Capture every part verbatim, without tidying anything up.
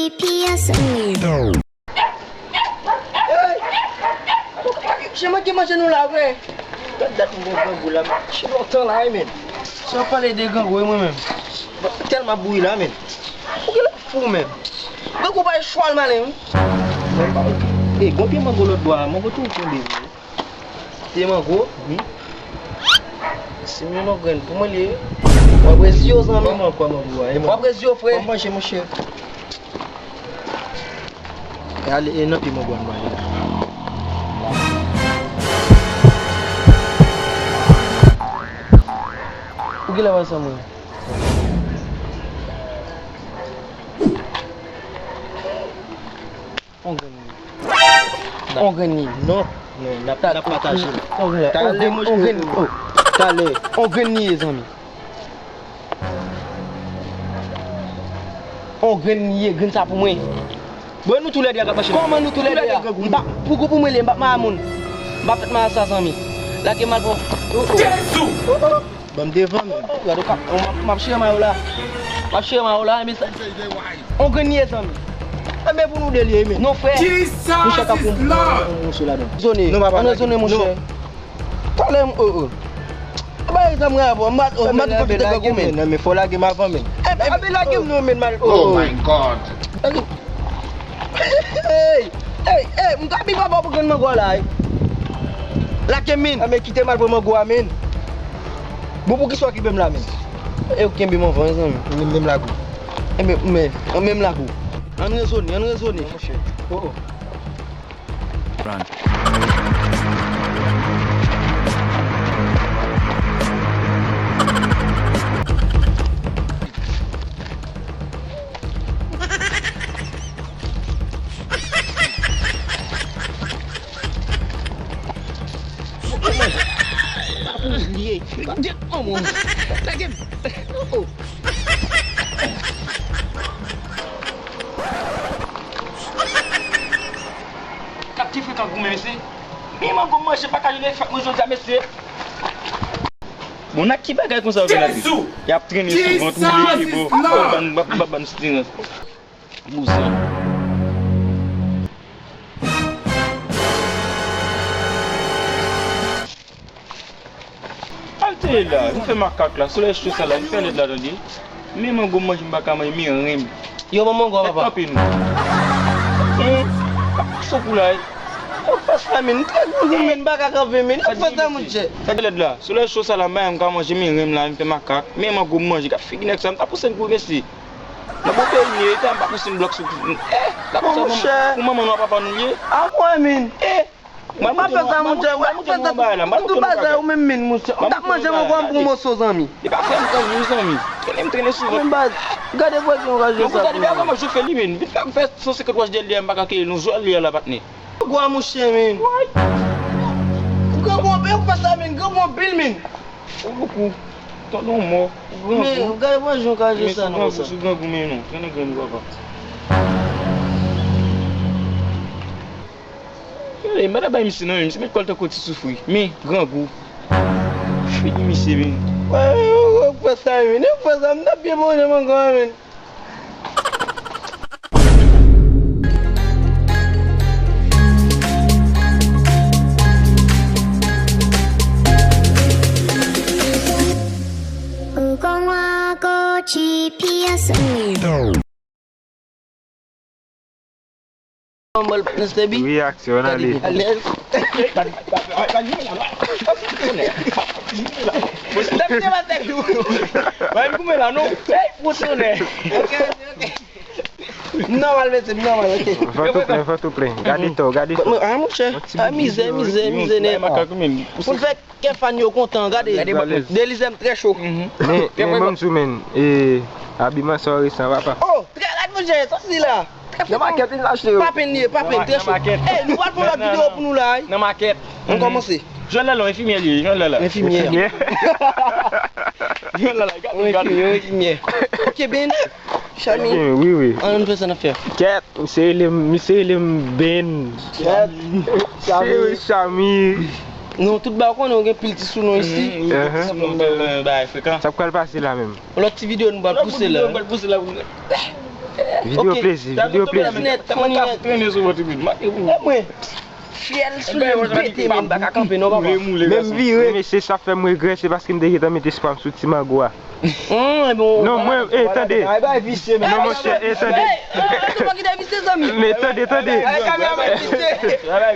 G P S in me. Hey! Jan manke manje nou la vre. Gad dat m gon grangou la. Chen lontan la wi menn. Si w ap pale de grangou wi mwen menm. Tèlman ap bouyi la menn. Ou genlè fou menm. Grangou pa e chwal malen wi. Ey, gon pye mango lòt bò a. Mango tou tonbe vre. Pye mango? Wi. Si m youn non grenn pou mwen li ye. W ap rezi yo zanmi. Kòman, kòman, bro? W ap rezi yo frè. Kòman manje monchè? E ale, e nan pye mango a m ale. Ou genlè wè sa mwen? On grenn li. On grenn li. Non, non, n ap, n ap pataje. On grenn, on grenn, on grenn li ye zanmi. On grenn li ye, grenn sa pou mwen. Bon, nou toulède a k ap mache. Kòman nou toulède a? M pa, pou gwoup ou mwen li ye, m p ap mare moun. M pa fèt mare sa zanmi. Lage m al pran. Jezi! Ban m devan menm. Oh, oh, gade w ka, m ap, m ap chire mayo la. M ap chire mayo la, men sa. On grenn li ye zanmi. Enben pou nou de li ye, men. Non, frè. Mouche ka pou m pran yon moso ladan. Rezone, ann rezone, monchè. Talè m, oh, oh. Ba, e zanmi avè w, m pa, oh, m pa tou fè kite grangou, men. Non, men fò lage m avan, men. Enben, lage m non, men, mal. Oh, oh. Oh my God. Lage. Hey, hey, hey, m ka bi papa pou grenn mango a la, ey. Lage m, men. Enben, kite m al pran mango a, men. Bon, poukisa w kenbe m la, men? E ou kenbe m anvan, zanmi. Men, men m lage w. Enben, men, men m lage w. Ann rezone, ann rezone. Monchè. Oh, oh. Run. Lage m. Oh, oh. Gad ki frekan goumen, mesye. Men mango m manje, m pa ka jwenn efèk mwen jodi a, mesye. Bon, nan ki bagay konsa yo vin ap viv? Y ap trennen sou vant, oubyen ki bò? Ban, ban, ban, ban stirans. Bouzen. Al te ye la, m fè makak la, solèy cho sa la, m fè lèd la tande. Men mango m manje m pa ka manje, men renmen. Yo, ban mango a, papa. Kanpe nou. Hen? Pa pase w kou la, wi. Yo, fè sa, men. M trè grangou, men, m pa ka kanpe, men. Yo, fè sa, monchè. Sa ki lèd la? Solèy cho sa la, m pa ka manje, men renmen la, m fè makak. Men mango m manje, gad figi nèg sa, m ta pouse l pou mesye. Nan bon peyi m ye, m pa pouse l blòk sou, eh, la pou sa, pou manman nou ak papa nou l ye. A mwen, men. Eh. M ap fè sa, monchè, m ap fè sa pou tout bazay ou menm, men, monchè. Ou t ap manje mango a pou yon moso, zanmi. Li pa fè m grangou, zanmi. Trennen m trennen souvan. Men baz, gade pwazon w ka jwe sa pou mwen. Gade, men, m fè san senkant wòch dèyè l, m pa ka keye l, non, jwèl li a la, patnè. Mango a, monchè, men. Ou grangou anpil, ou fè sa, men, grangou anpil, men. Ou loukou, tande yon mò, ou grangou. Men, gade pwazon w ka jwe sa, non, sa. Sou grangou, men non, trennen grenn ou, papa. Gade, m pa ta bay misye non, men misye met kò l tankou ti soufri. Men, grangou. Figi misye, men. Wè, wè, wè, fè sa, men. Fè sa, m t ap byen manje mango a, men. Ou konn wè ankò G P S. Reaksyon, ale. Alèz. Nòmal, mesye, nòmal, ok. Vant ou plen, vant ou plen. Gade to, gade to. Ah, monchè. Ah, mizè, mizè, mizè nèt. Pou l fè kè fan yo kontan, gade. Delizè m trè cho. Men, men, ban m di w, men, e, abiman sa w resan, papa. Oh, trè rèd, monchè, sa w di la. Nan makèt, vin achte yo. Pa penn li ye, pa penn, trè cho. Ey, nou pral fè yon lòt videyo pou nou la, wi. Nan makèt. Nou kòmanse. Jwenn lè la, enfimyè li ye, jwenn lè la. Enfimyè. Jwenn lè la, gade, gade. Enfimyè, enfimyè. Ok, Ben. Chami. Wi, wi. Ann fè sa n ap fè. Kèt, misye rele m, misye rele m Ben. Kèt. Chami. Chami. Non, tout bagay ou konnen, ou gen pil ti sounon isi. Wi, wi, ti sounon, bagay frekan. Sa k pral pase la menm? Yon lòt ti videyo nou pral pouse la. Lòt videyo nou pral pouse la. Videyo plezi, videyo plezi. Nèt, mwen ka trennen sou vant li. E mwen, fyèl sou li, m pete, men m pa ka kanpe non, papa. Menm vire. Mesye, sa fè m regrèt, se paske m te gentan met espwa m sou ti mango a. Non, mwen, e, tande. Non, monchè, e, tande. Men tande, tande.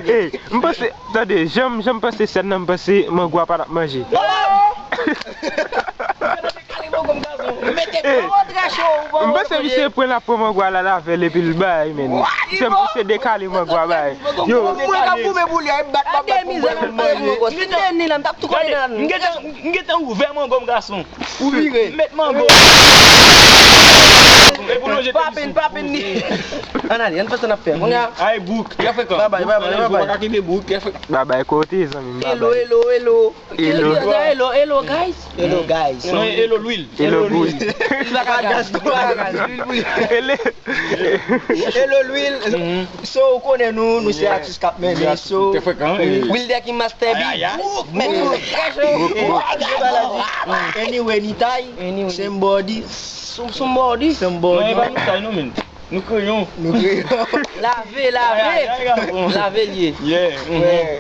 E, m panse, tande, jan m, jan m panse sèn nan, m panse mango a pa t ap manje. M panse misye pran la pran mango a la lavel epi l bay, men. Misye, misye dekale mango a bay. Yo. Mwen ka goumen pou li, ay bat, bat, bat pou mwen. M gentan ouvè mango m, gason. Ou vire. M met mango. Epi w lonje tèt. Pa penn, pa penn li. Ann ale, ann fè sa n ap fè. Kounye a. Ay, bouk, trè frekan. Babay, babay, babay. Ou pa ka kenbe bouk, trè frekan. Babay kote, zanmi m, babay. Hello, hello, hello. Hello. Hello, hello, guys. Hello, guys. Non, hello, Lwil. Hello, Lwil. Li pa ka gaz, li pa ka gaz, lwil pou li. Hello, Lwil. So, ou konnen nou, nou se atis k ap mennen, so. Trè frekan, wi. Wilder ki master beat. Ay, ay, ay. Bouk, men nou trè cho. Bouk, bouk. Anyway, ni tay. Anyway. Somebody. Somebody. Somebody. Non, e pa nou tay, non, men. Nou kreyon. Nou kreyon. Lave, lave. Ay, ay, ay, ay. Lave l ye. Yeah.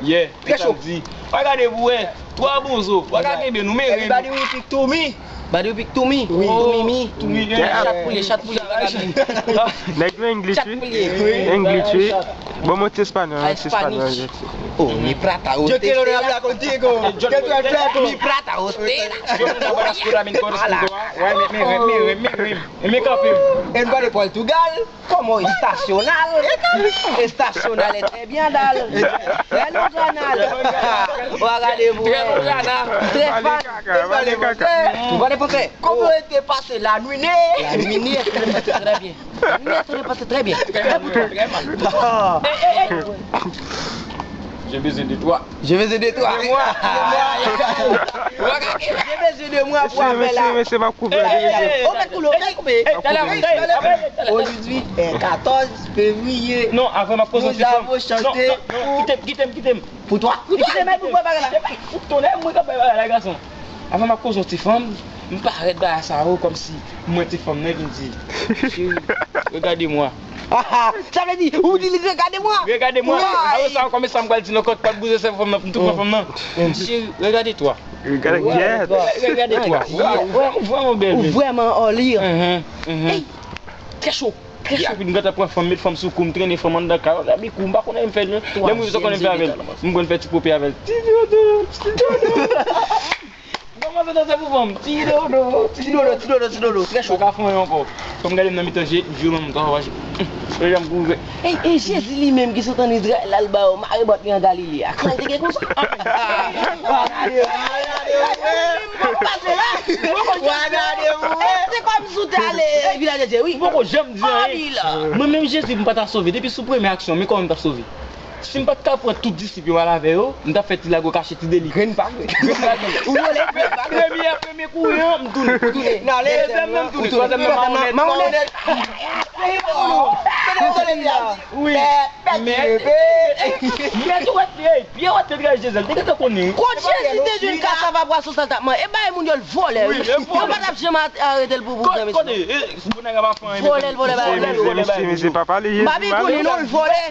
Yeah. Trè cho. Sa m di. Pa gade pou wè. Twa bonzo. Pa ka kenbe nou, men. Everybody repeat to me. Body repeat to me. To me, me. To me, yeah. Chat pou li, chat pou li, pa ka vini. Nèg yo English, wi. English, wi. Bon, mwen ti espanyòl, mwen ti espanyòl. Oh, mi plata. Yo te lo de hablar contigo. Yo te lo de hablar contigo. Mi plata, usted. Yo, nou nan Badaskora, min koros, min koa. Wè, men, men, men, men, men, men. E men kanpe. En vale Portugal, como estacional. Estacional es bien dal. Hello, canal. Ou a gade pou wè. Trè fan. Ou pale fransè. Ou pale fransè. Kòman yo te pase la nuit? La nuit, très bien. Très bien. Très mal. J'ai besoin de toi. Je bezwen de twa. De mwa. Je bezwen de mwa pou apèl la. Mesye, mesye, m ap koupe, mesye. Ou mèt koule, ou mèt koupe. Aujourd'hui est quatorze février. Non, avan m ap koze yon ti fanm. Nous avons chanté. Non, non, non, kite m, kite m, kite m. Pou twa? Kite m, pou bagay la. Pou tonè, mwen k ap bay bagay la, gason. Avan m ap koze yon ti fanm, m parèt bagay sa yo kòmsi mwen ti fanm nan vin di, cheri, regardez-moi. Sa vle di, ou di li regardez-moi. Regardez-moi. Alò sa, kòman sa m pral di nan kòt, pa t bouze sèvo fanm nan, m tou pran fanm nan. Cheri, regardez-toi. Regardez-toi. Regardez-toi. Ou vrèman bèl. Ou vrèman anlè. Hey, trè cho. Trè cho. Epi m gentan pran fanm, met fanm sou kou, m trennen fanm anndan kay la, epi kou, m pa konnen m fè non. Lè m rive sa konnen m fè avè l. M konn fè ti pope avè l. Ti dodo, ti dodo. Kòman fè sa pou fanm? Ti dodo, ti dodo, ti dodo, ti dodo. Trè cho. Ou ka fè yon ankò. Kòm gade m nan mitan je, je manman m ta waje. Yo janm pou ouvè. Ey, e Jezi li menm ki sot ann Izrayèl la, l ba yo mare bòt li an Galile a. Kòman l te gen konsa? Se kòm si w te ale Vilaj de Dye, wi. Ou poko janm di anyen. Mwen menm Jezi, m pa ta sove. Depi sou premye aksyon, men kòman m t ap sove? Si m pa t ka pran tout disip yo al avè yo, m t ap fè ti lago kache, ti deli. Grenn pa grenn. Grenn pa grenn. Ou vole, grenn pa grenn. Premye, premye kouri an, m tounen. Ou tounen. Dezyèm nan, m tounen. Twazyèm nan, m a onèt. M a onèt. Wi. Mèt, mèt ou wè, ey, Pyè wè te degaj Jezi, li te gentan konnen. Kot Jezi te jwenn kasava pwason sa l t ap manje? E bay moun yo l vòlè, wi. Yo pa t ap janm arete l pou, pou zanmi. Kote, e, Vòlè, l vòlè, bay. Mesye, mesye, mesye, pa pale Jezi mal. M pa konnen non, l vòlè.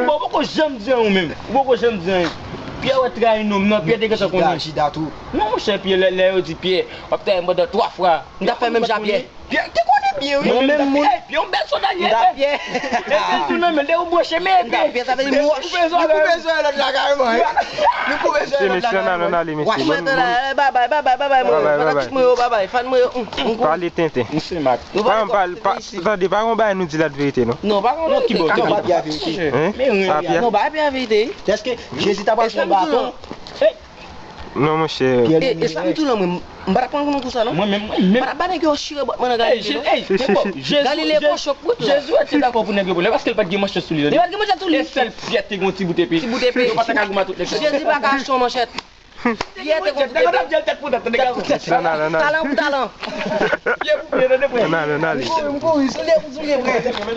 Ou poko janm di anyen ou menm. Ou poko janm di anyen. Pyè wè trayi nonm nan, Pyè te gentan konnen. Jida, Jida tou. Non, monchè, Pyè, lè, lè yo di Pyè, w ap trayi m pandan twa fwa. M t ap fè menm jan Pyè. Pyè te konnen byen, wi. Mwen menm, moun. Pyè, yon bèl sòlda li ye. M t ap Pyè. Epi tou nan men, lè ou branche, men Pyè. M t ap Pyè, sa vle di m wòch. Nou koupe zòrèy lòt la, kareman, wi. Nou koupe zòrèy lòt la, kareman. Mesye, mesye, mesye, mesye. Wòch mwen, tande la, babay, babay, babay, mwen, fanatik mwen yo, babay, fan mwen yo. Pale tenten. Misye Mak. Nou pa, pa, pa, tande, pa yon bagay nou di la verite, non. Non, pa yon verite. Ki bò, ki bò? Non, pa verite. Hein? Pa verite. Non, pa verite. Èske Jezi ta pral fè yon baton? Non, monchè. E, e sa m tou la, mwen, m pa t ap pran nou konsa, non. Mwen menm, mwen menm. M pa t ap ba nèg yo chire bòt mwen nan Galile, non. Galile pòchòp, wi. Jezi wè te dakò pou nèg yo pran l, paske l pa t gen manchèt sou li, tande. Li pa t gen manchèt sou li. E sèl Pyè te gen yon ti bout epe. Ti bout epe. Yo pa t ka goumen tout nèg sa. Jezi pa ka achte yon manchèt. Pyè te konprann. Tèt pou tèt, tande, gason. Talan pou talan. Pyè pou pyè, tande, frè. M kouri, m kouri, soulye pou soulye, frè.